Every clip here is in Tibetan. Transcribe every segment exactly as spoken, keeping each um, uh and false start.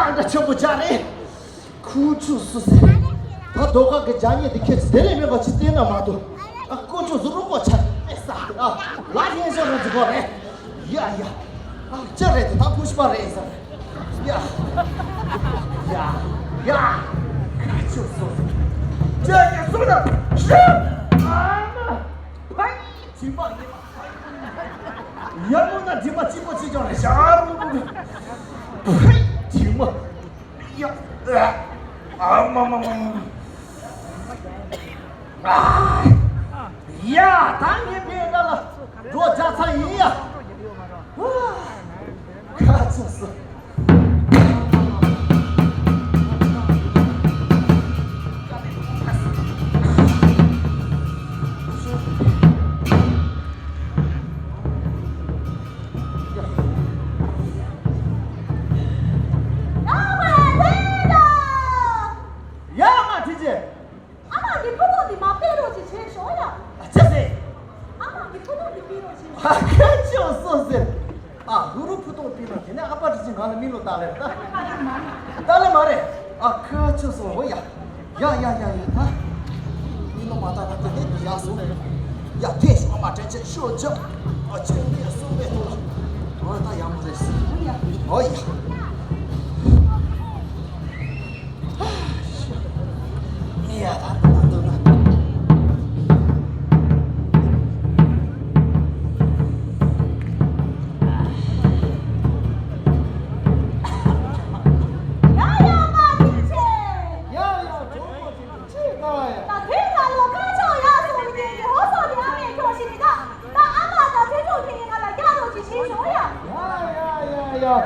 ཨ་འདྲ་ཆེན་པོ་ཅག་རེད། ཁུ་ཆུ་སུ་སེ་རེད། ད་རྡོ་ཁ་གི་ཇ་མཉེ་དེ་ཁྱེད་ཀྱི་དེ་ལས་མེད་པ་ཅི་བལྟས་ན་མ་གཏོགས། ཨ་ཀོ་ཆུ་ཟུར་རུ་ཀོ་ཆ་ཨེ་ས་ཨ་ལ་ཡན་ཤོ་ར་ཅི་གོ་རེད། ཡ་ཡ། ཨ་ཅི་རེད་དེ་ད་ཕུ་ཤི་པ་རེད་ས། ཡ་ཡ་ཡ། ཁུ་ཆུ་སུ་སེ། ཅི་ཡ་སུ་ན་ཤི་ཨ་མ། ཕའི་ཇི་མ་ཡིན་པ། ཡ་མོ་ན་ཇི་མ་ཅི་མ་ཅི་ཅོ་རེད་ཤ་རུ་རུ་རུ། ཕའི་ཇི་མ། ཡ། ཨ་མ་མ་མ་མ། ཨ། ཡ་ད་ངས་བལྟས་ན་ལ་འགྲོ་བྱ་ཚ་ཡིན་ཡ། ཁ་ཆུ་སོ། ཡ་མ་ཁྲི་ཆེ། ཨ་མ་གི་ཕུ་ཐུང་འདི་མ་ཕེ་རོགས་ཅིག་བྱེད་ཤོག་ཡ། ཨ་ཅེ་སེ། ཨ་མ་གི་ཕུ་ཐུང་འདི་ཕེ་རོགས་ཅིག་ཨ་ཁ་ཅོ་སོ་ཟེར། ཨ་ཧུ་རུ་ཕུ་ཐུང་ཕེ་ན་དེ་ནས་ཨ་ཕ་ཁྲི་ཆེ་ང་ལ་མི་ལོ་ལྟ་ལེ་རེད་ད། ལྟ་ལེ་མ་རེད། ཨ་ཁ་ཅོ་སོ་འོ་ཡ། ཡ་ཡ་ཡ་ཡ་ད། མི་ལོ་མ་ལྟ་ན་དེ་ནས་མི་ཡག་སོང་རེད། ཡ་དེ་ཤོག་ཨ་མ་དྲན་ཆེ་ཤོག་ཅག་ཨ་ཅེ་ནས་སོང་བས་ཐོག་ལ། འོ་ད་ཡག་མོ་རེད་ཟེར། འོ་ཡ།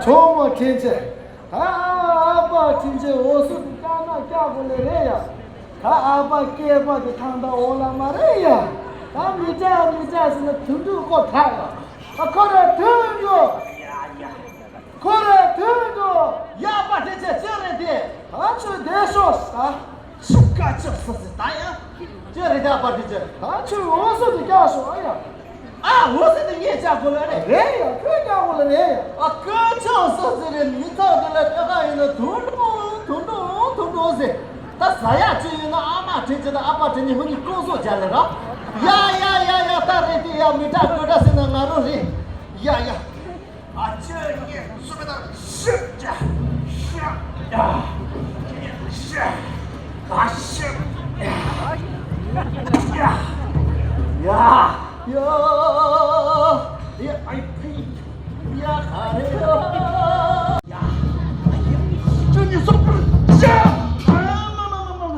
ཆོག་མོ་ཁྱེད་ཚེ། ད་ཨ་མ་ད་ཨ་ཕ་ཁྲི་ཆེ། ད་ཨ་ཕ་ཁྲི་ཆེ་འོ་སུ་དུ་སྐྱག་ན་སྐྱག་གོ་ལེ་རེད་ཡ། ད་ཨ་ཕ་སྐྱེས་པ་གི་ཐང་ད་འོ་ལ་མ་རེད་ཡ། ད་མི་བྱ་མི་བྱ་ཟེར་ན་དུད་འགྲོ་ཀོ་ཁ་ཡ། ཁོ་རེ་དུད་འགྲོ། ཁོ་རེ་དུད་འགྲོ། ཡ་ཨ་ཕ་ཁྲི་ཆེ་ཅི་རེད་དེ། ད་ཆོས་བདེ་ཤོག་ད། ཤུགས་ཀ་ཅོག་སོ་ཟེར་ད་ཡ། ཅི་རེད་ད་ཨ་ཕ་ཁྲི་ཆེ། ད་ཆོས་འོ་སུ་དུ་སྐྱག་ཤོག་ཨ་ཡ། ཨ་འོ་སེ་དེ་ངས་བཅག་དགོས་ལ་རེད། རེད་ཡ་ཁོས་བཅག་དགོས་ལ་རེད་ཡ། ཨ་ཁོས་ཆོག་སོ་ཟེར་རེད། མི་ཚོགས་དེ་ལ་ལྟ་ག་ཡིན་ན་དུང་འགྲོ་དུང་འགྲོ་དུང་འགྲོ་ཟེར། ད་ཟ་ཡག་ཅི་ཡོད་ན་ཨ་མ་དྲིན་ཆེ་དང་ཨ་ཕ་དྲིན་ནི་ཧུ་ནི་ཀུང་སོ་བྱ་ལ་ར། ཡ་ཡ་ཡ་ཡ་ད་རེད་དེ་ཡ་མི་དྲག་དགོས་དྲ་ཟེར་ན་ང་རོ་རེད། ཡ་ཡ། ཨ་ཅེ་ངས་སུ་མེ་ད་ཤི་ཅ་ཤ་ཡ་ཤ་ཨ་ཤ་ཡ་ཡ་ཡ་ཡ་ཨ་ཕི་ཡ་ཧ་རེ་ཡ་ཡ་ཅུ་ནི་སོ་ཅ་ཨ་མ་མ་མ་མ་མ་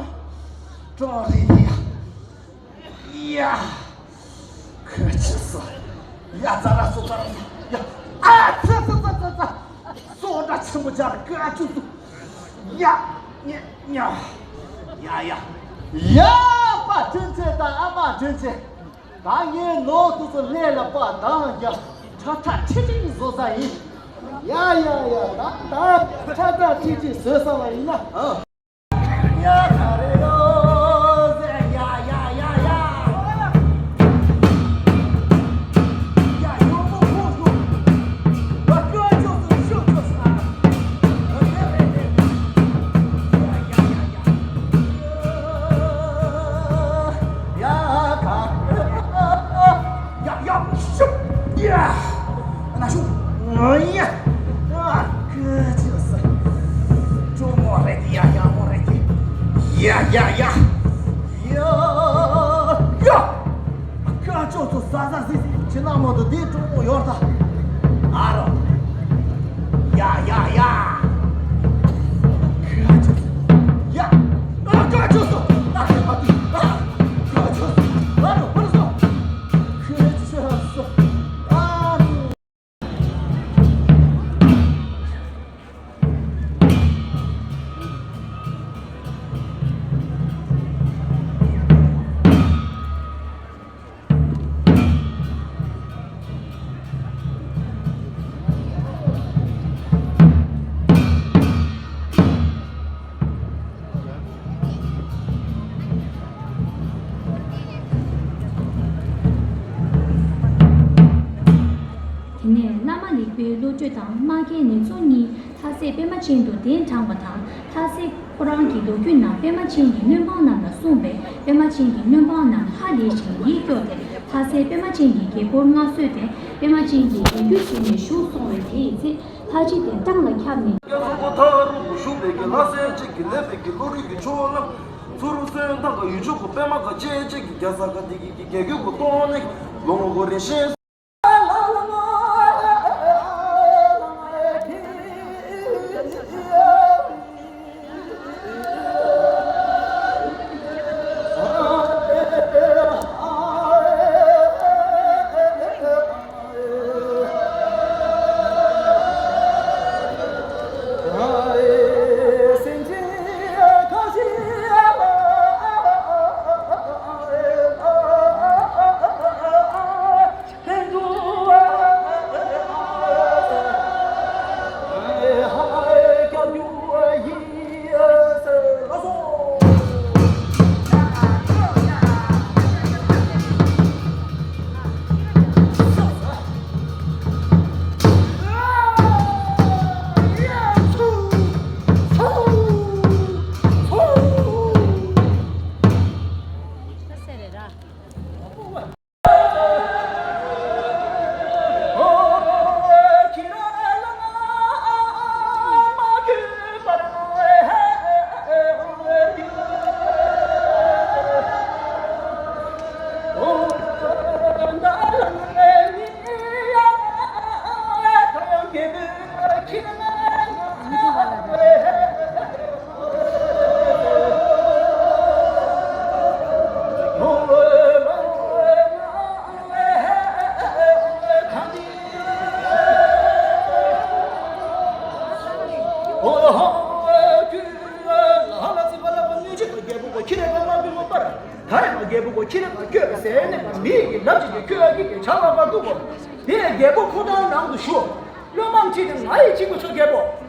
ཀྲོ་རེ་ཡ། ཡ། ཁ་ཆེ་ས། ཡ་ཙ་ར་སོ་ཙ་ར་ས། ཡ། ཨ་ཙ་ཙ་ཙ་ཙ་ཙ། སོ་འདྲ་ཆེན་པོ་ཅག་ཁ་ཆུ་སུ། ཡ། ཉ་ཉ། ཡ་ཡ། ཡ་པ་དྲིན་ཆེ་དང་ཨ་མ་དྲིན་ཆེ། ད་ངའི་ནོར་དུ་སུ་ལྷས་ལ་པ་དང་ཡ། ཁྲ་ཁྲ་ཁྲི་ཁྲི་བཟོ་ས་ཡིན། ཡ་ཡ་ཡ་ད་ད་ཁྲ་ཁྲ་ཁྲི་ཁྲི་བཟོ་ས་བ་ཡིན་ན། ཨ། ཡ་ཡ། ཨ་ན་ཤུ། ང་ཡ། ཨ་ཀི་ཅི་ཟ། ཅོ་མོ་རེད་ཡ་ཡ་མོ་རེད། ཡ་ཡ་ཡ། ཡ་ཡ། ཀ་ཅོ་ཚོ་ཟ་ཟ་ཟི་ཟི་ཅི་ན་མོ་དུ་དེ་ཅོ་མོ་ཡོར་ད། ཨ་རོ། ཡ་ཡ་ཡ། ཀ་ཅོ་ཚོ། ཡ། ཨ་ཀ་ཅོ་ཚོ། ཨ་ཀ་ཅོ་ཚོ། ཨ་རོ་ཧུར་སོ། ཀ་ཅོ་ཚོ། ཨ་རོ། དེ་ནས་བླ་མ་ལེགས་པའི་བློ་གྲོས་དང་སྨྲ་མཁས་ནེ་ཙོ་གཉིས་ ལྷ་སྲས་པད་མ་ཅན་དུ་གདན་དྲངས་པ་དང་། ལྷ་སྲས་ཁོ་རང་གི་ལོ་རྒྱུས་ནང་པད་མ་ཅན་གྱིས་སྣོད་འབངས་རྣམས་ལ་གསུངས་པས། པད་མ་ཅན་གྱིས་སྣོད་འབངས་རྣམས་ཧ་ལས་ཤིང་ཡིད་སྐྱོ་སྟེ། ལྷ་སྲས་པད་མ་ཅན་གྱི་རྒྱལ་སྒོར་མངའ་གསོལ་ཏེ། པད་མ་ཅན་གྱི་རྒྱལ་རྒྱུད་ཟིན་ནས་བཞུགས་སོང་བས། དེའི་ཚེ་ལྷ་རྗེ་དེ་སྤྲང་ལ་ཁྱབ་ནས། བསྐྱར་གསོ་པོ་ཐག་རིང་དུ་བཞུགས་པའི་གི་ལྷ་སྲས་གཅིག་གིས་ལེགས་པའི་གི་བློ་གྲོས་ཀྱི་ཆུ་བོ་རྣམས་ཚུར་སོན་དང་ག་ཡུལ་ཕྱོགས་ཀྱི་པད་མ་ག་ཅེ་ཅེ་གི་རྒྱ་ས་ག་དེ་གི་གི་རྒྱལ་རྒྱུད་ཀྱི་སྟོང་ནས་ལོ་ངོ་གོ་རེ་ཤེས། ད་རེས་ང་རྒྱལ་པོ་ཁོ་ཁྱི་རེད་པ་མ་བུ་མོ་པར། ད་རེས་ང་རྒྱལ་པོ་ཁོ་ཁྱི་རེད་པ་ཁྱོད་ཀྱི་ཟས་ནས་མི་ཡི་ལབ་ཅིག་གི་ཁྱོད་ཨ་ཁྱི་གི་ཆགས་པ་མ་འདུག་གོ། དེ་ཡང་རྒྱལ་པོ་ཁོ་ཐང་ནང་དུ་ཞུ། བློན་འབངས་ཁྲིད་དེ་ང་ཡི་གཅིག་པུ་ཆོ་རྒྱལ་པོ།